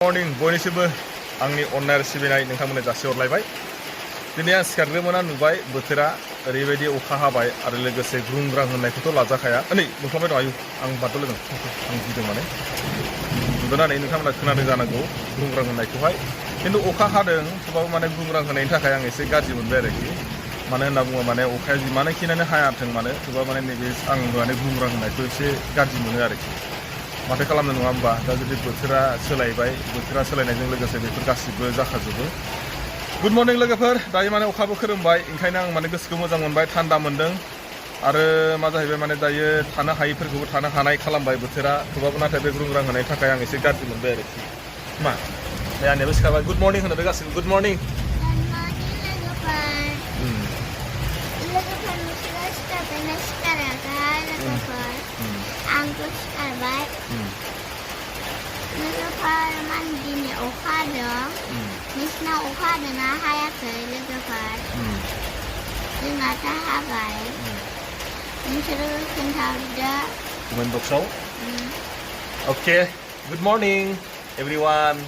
Morning बयनिसिमबो आंनि अननाय सिबिनाय नोंथांमोननो जासिहरलायबाय। दिनै आं सिखारग्रोमोना नुबाय बोथोरा ओरैबायदि अखा हाबाय आरो लोगोसे ग्रुंग्रां होननायखौथ' लाजाखाया। नै मोख्लामबाय दं आयु आं बारद' लोगो आं गिदों माने नुदोंना नै नोंथांमोना खोनादों जानांगौ ग्रुंग्रां होननायखौहाय। खिन्थु अखा हादों थेवबाबो माने ग्रुंग्रां होनायनि थाखाय आं एसे गाज्रि मोनबाय आरोखि। मानो होनना बुङो माने अखाया जिमानखिनानो हायाथों मानो थेवबो माने नैबे आं माने ग्रुंग्रां होननायखौ एसे गाज्रि मोनो आरोखि। माथो खालामनो नङा होमबा दा जुदि बोथोरा सोलायबाय बोथोरा सोलायनायजों लोगोसे बेफोर गासिबो जाखाजोबो। गुड मर्निं लोगोफोर, दायो माने अखाबो खोरोमबाय ओंखायनो आं माने गोसोखौ मोजां मोनबाय, थान्दा मोनदों आरो मा जाहैबाय माने दायो थानो हायैफोरखौबो थानो हानाय खालामबाय बोथोरा। थेवबाबो नाथाय बे ग्रुंग्रां होनायनि थाखाय आं एसे गाज्रि मोनबाय आरोखि। मा नै आंनियाबो सिखारबाय। गुड मर्निं होनो बे गासिबो गुड मर्निं। लोगोफोर मान दिनै अखा हादों। नोंसिनाव अखा हादोंना हायाखै लोगोफोर? जोंनाथ' हाबाय। नोंसोरो खोन्थाहरदो कमेन्ट बक्सआव। Okay, good morning everyone.